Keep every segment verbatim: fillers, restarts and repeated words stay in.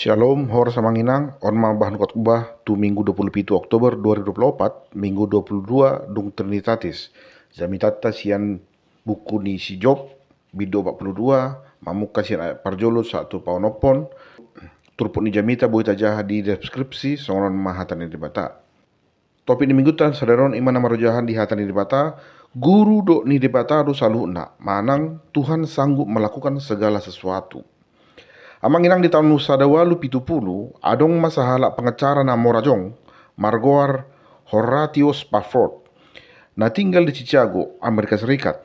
Shalom, horas amang inang. On ma bahan khotbah tu Minggu dua puluh pitu Oktober dua ribu dua puluh opat, Minggu dua puluh dua dung Trinitatis. Jamitanta sian buku ni si Job, bindu opat puluh dua, mamungka sian ayat parjolo sahat tu paonomhon. Turpuk ni jamita boi tajaha di deskripsi. Songon on ma hata ni Debata. Topik ni Minggunta sadari on i ma na marojahan di hata ni Debata, Guru dohot ni Debata do saluhutna, manang Tuhan sanggup melakukan segala sesuatu. Amang inang, di taon sada ualu pitu puluh, adong ma sahalak pengacara na mora jong, margoar Horatius Spafford, na tinggal di Chicago, Amerika Serikat.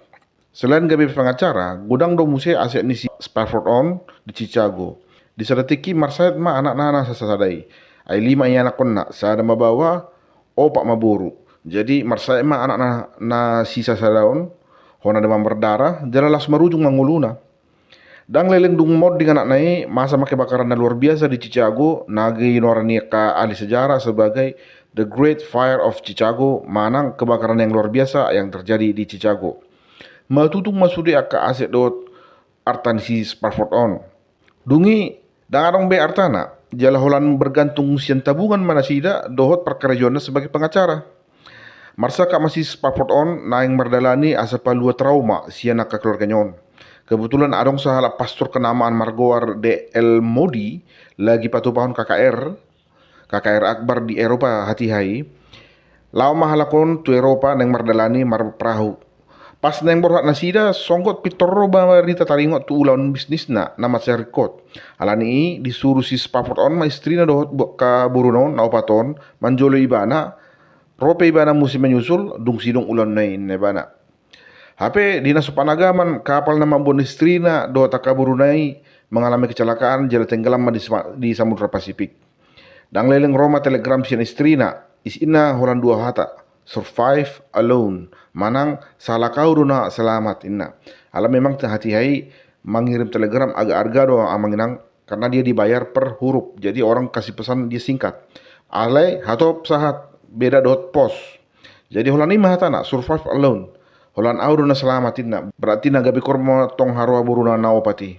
Selain gabe pengacara, godang do muse aset ni si Spafford on di Chicago. Di sada tingki marsaet ma anakna na sasada i. Ai lima ianakhonna, sada ma baoa, opat ma boru. Jadi marsaet ma anakna na sisasada on, hona demam berdarah, jala laos marujung ma ngoluna. Ndang leleng dung monding anakna i, masa ma kebakaran na luar biasa di Chicago, na ginoaran ni angka ahli sejarah sebagai The Great Fire of Chicago, manang kebakaran yang luar biasa yang terjadi di Chicago. Matutung ma sude angka aset dohot arta ni si Spafford on. Dung i, ndang adong be artana, jala holan bergantung sian tabungan ma nasida dohot parkarejoanna sebagai pengacara. Marsangkap ma si Spafford on naeng mardalani asa palua trauma sian angka keluargana on. Kebetulan adong sahalak pastor kenamaan margoar D L Moody, lagi patupahon K K R, K K R Akbar di Eropa hatiha i. Laho ma halak on tu Eropa naeng mardalani marperahu. Pas naeng borhat nasida, songgot pintor ro barita taringot tu ulaon bisnisna na mansai ringkot. Alani i disuru si Spafford on ma istrina dohot angka boruna on na opat on manjolo ibana. Ro pe ibana muse menyusul, dung sidung ulaonna i, ninna ibana. Hape di na so panagaman, kapal na mamboan istrina dohot angka boruna i mengalami kecelakaan jala tenggelam ma di, di Samudra Pasifik. Ndang leleng ro ma telegram sian istrina, isina holan dua hata, "Survive alone," manang "Sahalak ahu do na selamat," ninna. Ala memang hatiha i mangirim telegram agak arga do amang inang, karena dia dibayar per huruf, jadi orang kasih pesan dia singkat. Alai hatop sahat, beda dohot pos. Jadi holan i ma hatana, "Survive alone." Holan ahu do na selamat, ninna. Berarti na gabe korban ma tong haroa boruna na opat i.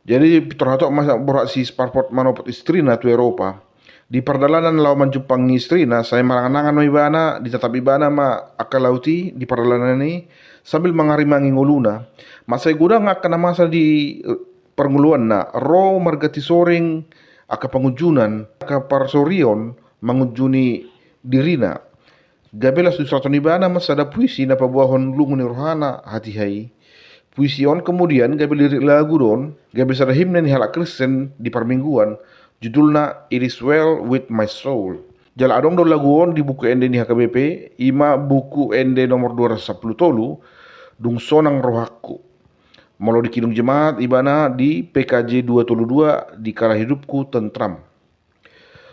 Jadi pintor hatop ma borhat si Spafford manopot istrina tu Eropa. Di pardalanan laho manjumpangi istrina, sai marangan-angan ma ibana, ditatap ibana ma angka laut i di pardalanan i sambil mangarimangi ngoluna. Mansai godang angka na masa di parngoluanna, ro marganti soring angka pangunjunan, angka parsorion mangunjuni dirina. Gabe laos disurat ibana ma sada puisi na paboahon lungun ni rohana hatiha i. Puisi on kemudian gabe lirik lagu do on, gabe sada himne ni halak Kristen di parmingguan, judulna It Is Well With My Soul. Jala adong do lagu on di buku ende ni H K B P, i ma buku ende nomor dua ratus sapuluh tolu, Dung Sonang Rohangku. Molo di Kidung Jemaat ibana di P K J dua tolu dua, di Kala Hidupku Tentram.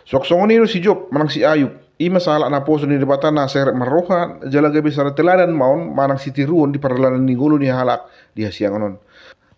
Suang songon i do si Job manang si Ayub, i ma sahalak naposo ni Debata na serep marroha, jala gabe sada teladan ma on manang sitiruon di pardalanan ni ngolu ni halak di hasiangan on.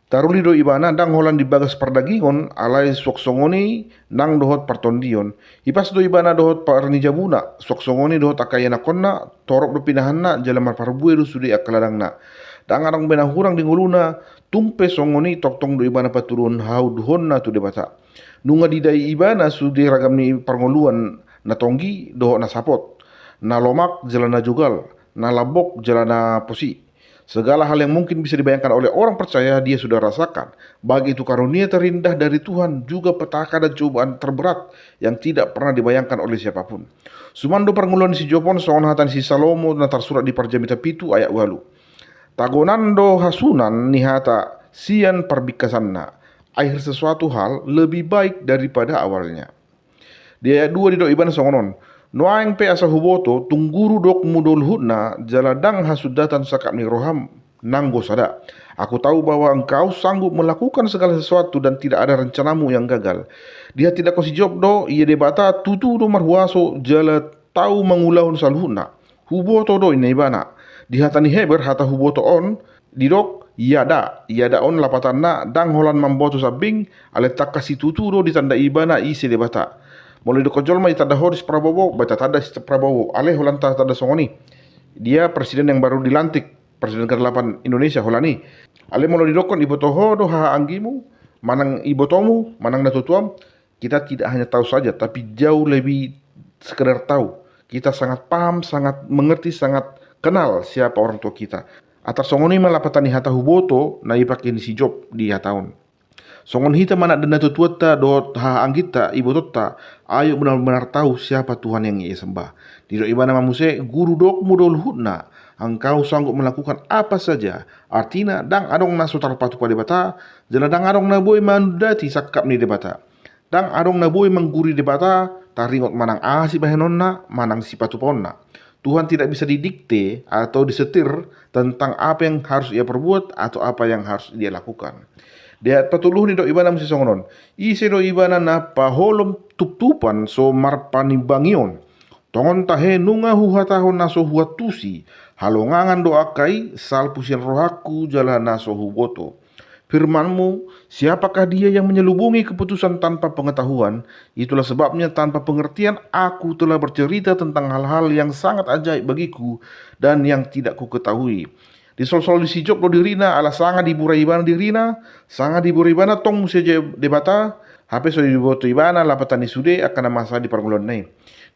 Taruli do ibana ndang holan di bagas pardagingon, alai suang songon i nang dohot partondion. Hipas do ibana dohot parnijabuna, suang songon i dohot angka ianakhonna, torop do pinahanna, jala marparbue do sude angka ladangna. Ndang adong be na hurang di ngoluna, tung pe songon i tongtong do ibana patuduhon hauduhonna tu Debata. Nunga didai ibana sude ragam ni parngoluan na tonggi dohot na sapot, na lomak jala na jogal, na lambok jala na posi. Segala hal yang mungkin bisa dibayangkan oleh orang percaya dia sudah rasakan. Baik itu karunia terindah dari Tuhan, juga petaka dan cobaan terberat yang tidak pernah dibayangkan oleh siapapun. Suman do parngoluan ni si Job on songon hata ni si Salomo na tarsurat di Parjamita pitu ayat ualu. Tagonan do hasunan ni hata sian parbingkasanna, akhir sesuatu hal lebih baik daripada awalnya. Di ayat dua didok ibana songon on, nuaeng pe asa huboto, tung guru dokmu do luhutna, jala ndang hasundatan sangkap ni roham nanggo sada. Aku tahu bahwa engkau sanggup melakukan segala sesuatu dan tidak ada rencanamu yang gagal. Di hatiha ni si Job do, ia Debata tutu do marhuaso jala tau mangulahon saluhutna. Huboto do ninna ibana. Di hata ni Heber, hata huboto on didok yada. Yada on lapatanna ndang holan mamboto sambing, alai tangkas situtu do ditanda ibana ise Debata. Molo didokkon jolma ditanda ho do si Prabowo, baen tatanda si Prabowo. Alai holan tatanda songon i. Dia presiden yang baru dilantik, presiden kedelapan Indonesia holan i. Alai molo didokkon iboto ho do haha anggimu, manang ibotomu, manang natuatuam, Kita tidak hanya tahu saja, tapi jauh lebih sekedar tahu. Kita sangat paham, sangat mengerti, sangat kenal siapa orang tua kita. Atar songon i ma lapatan ni hata huboto na ipake ni si Job di hata on. Songon hita ma na denggan tuatua ta dohot haha angginta ibotonta, ayo benar-benar tahu siapa Tuhan yang ia sembah. Didok ibana ma muse, guru dokmu do luhutna, engkau sanggup melakukan apa saja. Artina, ndang adong na so tarpatupa Debata, jala ndang adong na boi mandati sangkap ni Debata. Ndang adong na boi mangguri Debata, taringot manang aha sibahenonna, manang sipatupaonna. Tuhan tidak bisa didikte atau disetir tentang apa yang harus ia perbuat atau apa yang harus dia lakukan. Di ayat patoluhon didok ibana muse songon on, ise do ibana na paholom tuptupan so marpanimbangion. Tongon tahe nunga huhatahon na so huantusi, halongangan do angka i, salpu sian rohangku jala na so huboto. Firman-Mu, siapakah dia yang menyelubungi keputusan tanpa pengetahuan? Itulah sebabnya tanpa pengertian aku telah bercerita tentang hal-hal yang sangat ajaib bagiku dan yang tidak kuketahui. Disolsol di si Job do dirina, ala sanga diburai ibana dirina, sanga diburai ibana tong muse Debata, hape so diboto ibana lapatan ni sude angka na masa di parngoluanna i.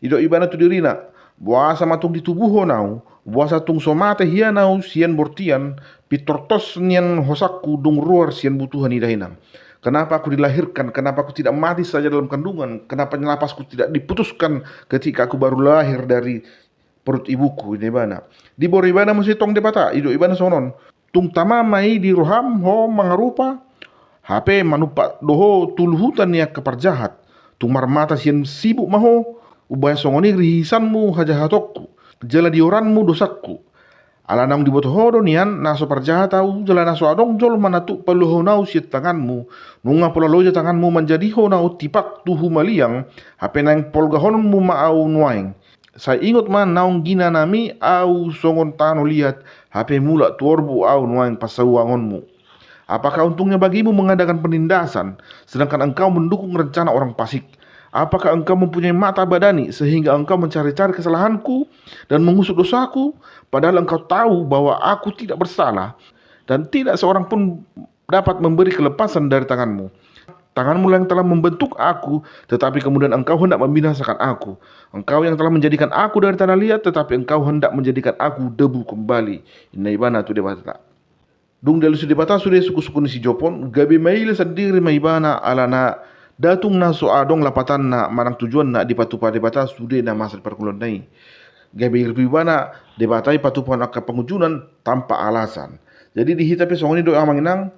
Didok ibana tu dirina, boasa ma tung ditubu ho nau, boasa tung so mate hian au sian bortian, pintor tos nian hosangku dung ruar sian butuha ni dainang. Kenapa aku dilahirkan? Kenapa aku tidak mati saja dalam kandungan? Kenapa napasku tidak diputuskan ketika aku baru lahir dari perut ibuku? Ninna ibana. Diboto ibana muse tong Debata, didok ibana songon on. Tung tama ma i di roham ho mangarupa, hape manumpak do ho tu luhutan ni angka parjahat. Tung marmata sian sibuk ma ho, umbahen songon i rihisanmu hajahatonku, jala dioranmu dosangku. Ala naung diboto ho do nian, na so parjahat au, jala na so adong jolma na tuk paluahon au sian tanganmu, nunga pola loja tanganmu manjadihon au tipak tu humaliang, hape naeng polgahononmu ma au nuaeng. Sai ingot ma naung ginanami au songon tano liat, hape mulak tu orbuk au nuaeng pansauangonmu. Apakah untungnya bagimu mengadakan penindasan, sedangkan engkau mendukung rencana orang fasik? Apakah engkau mempunyai mata badani sehingga engkau mencari-cari kesalahanku dan mengusut dosaku, padahal engkau tahu bahwa aku tidak bersalah dan tidak seorang pun dapat memberi kelepasan dari tanganmu? Tanganmu yang telah membentuk aku, tetapi kemudian engkau hendak membinasakan aku. Engkau yang telah menjadikan aku dari tanah liat, tetapi engkau hendak menjadikan aku debu kembali. Ninna ibana tu Debata. Dung dialusi Debata sude suku-suku ni si Job on, gabe maila sandiri ma ibana alana datung na so adong lapatanna manang tujuanna dipatupa Debata sude na masa di parngoluanna i. Gabe irip ibana Debata i patupahon angka pangunjunan tanpa alasan. Jadi di hita pe songon i do amang inang,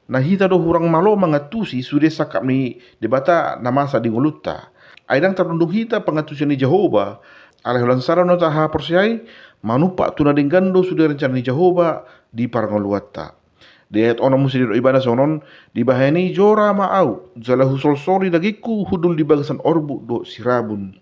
na hita do hurang malo mangantusi sude sangkap ni Debata na masa di ngolunta. Ai ndang tardondong hita pangantusion ni Jahowa, alai holan sada do na tahaporseai, manumpak tu na denggan do sude rencana ni Jahowa di parngoluanta. Di ayat onom muse didok ibana songon on, dibahen i jora ma au, jala husolsoli dagingku hundul di bagasan orbuk dohot sirabun.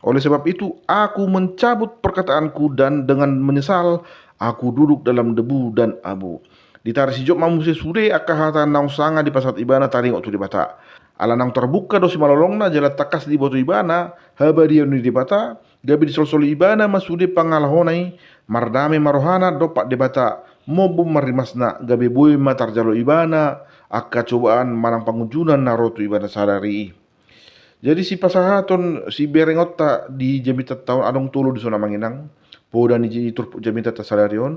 Oleh sebab itu, aku mencabut perkataanku dan dengan menyesal, aku duduk dalam debu dan abu. Ditarik si Job ma muse sude angka hata naung sanga dipasahat ibana taringot tu Debata. Ala naung tarbuka do simalolongna jala tangkas diboto ibana habadiaon ni Debata, gabe disolsoli ibana ma sude pangalahona i, mardame ma rohana dompak Debata, mombo ma rimasna, gabe boi ma tarjalo ibana angka cobaan manang pangunjunan na ro tu ibana sadari i. Jadi sipasahaton siberengonta di jamitanta on adong tolu dison amang inang, poda ni turpuk jamitanta sadari on.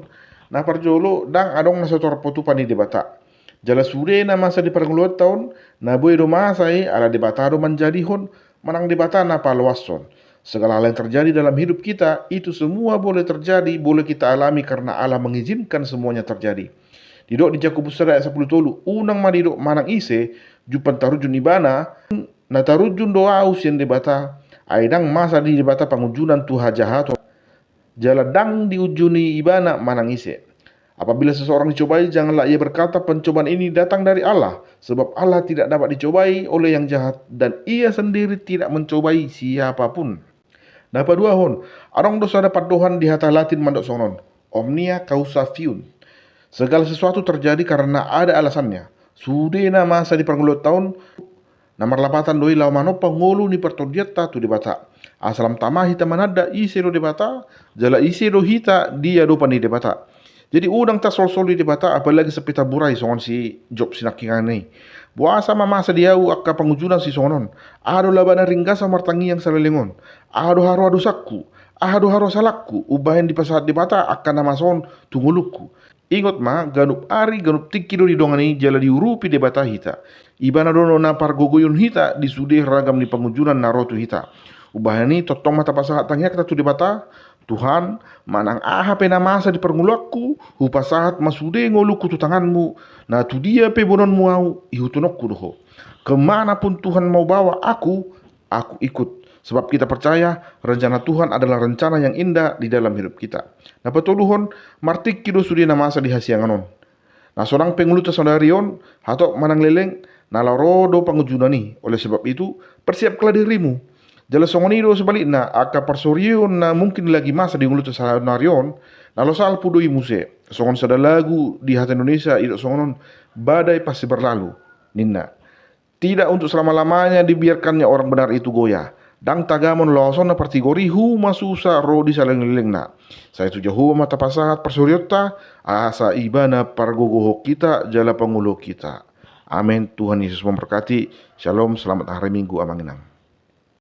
Na parjolo, ndang adong na so tarpatupa ni Debata. Jala sude na masa di parngoluanta on, na boi do masa i ala Debata do manjadihon, manang Debata na paloashon. Segala hal yang terjadi dalam hidup kita, itu semua boleh terjadi, boleh kita alami karena Allah mengizinkan semuanya terjadi. Didok di Jakobus sada ayat sampulu tolu, unang ma didok manang ise, jumpang tarunjun ibana, na tarunjun do au sian Debata, ai ndang masa di Debata pangunjunan tu hajahaton, jala ndang diunjuni ibana manang ise. Apabila seseorang dicobai, janganlah ia berkata, pencobaan ini datang dari Allah, sebab Allah tidak dapat dicobai oleh yang jahat, dan Ia sendiri tidak mencobai siapa pun. Na paduahon, adong do sada pandohan di hata Latin mandok songon on, omnia causa fiunt. Segala sesuatu terjadi karena ada alasannya. Sude na masa di parngoluanta on, na marlapatan do i laho manompa ngolu ni partondianta tu Debata. Asa lam tama hita mananda ise do Debata, jala ise do hita di adopan ni Debata. Jadi unang tasolsol di Debata, apalagi sampe taburai songon si Job sinangkingan i. Boasa ma masa di ahu angka pangunjunan sisongon on? Aha do labana ringgas ahu martangiang saleleng on? Aha do haroa dosangku? Aha do haroa salangku? Umbahen dipasahat Debata angka na masa on tu ngolungku. Ingot ma, ganup ari, ganup tingki do didongani jala diurupi Debata hita. Ibana do na pargogoion hita di sude ragam ni pangunjunan na ro tu hita. Umbahen i tongtong ma tapasahat tangiangta tu Debata, Tuhan, manang aha pe na masa di parngoluanku, hupasahat ma sude ngolungku tu tanganmu, na tu dia pe boanonmu ahu, ihuthononku do ho. Kemana pun Tuhan mau bawa aku, aku ikut. Sebab kita percaya rencana Tuhan adalah rencana yang indah di dalam hidup kita. Na patoluhon, martingki do sude na masa di hasiangan on. Na sonang pe ngolunta sadari on, hatop manang leleng, na laho ro do pangunjunan i. Oleh sebab itu, persiapkanlah dirimu. Jala songon i do sebalikna, angka parsorion na mungkin lagi masa di ngolunta sadari on, na laho salpu do i muse. Songon sada lagu di hata Indonesia, didok songon on, badai pasti berlalu, ninna. Tidak untuk selama-lamanya dibiarkannya orang benar itu goyah. Ndang tagamon laosonna partigor i, huma susa ro di saleleng-lelengna. Sai tu Jahowa ma tapasahat parsorionta, asa ibana pargogohon hita jala pangoloan hita. Amen. Tuhan Yesus memberkati. Shalom, selamat hari Minggu, Amang Inang.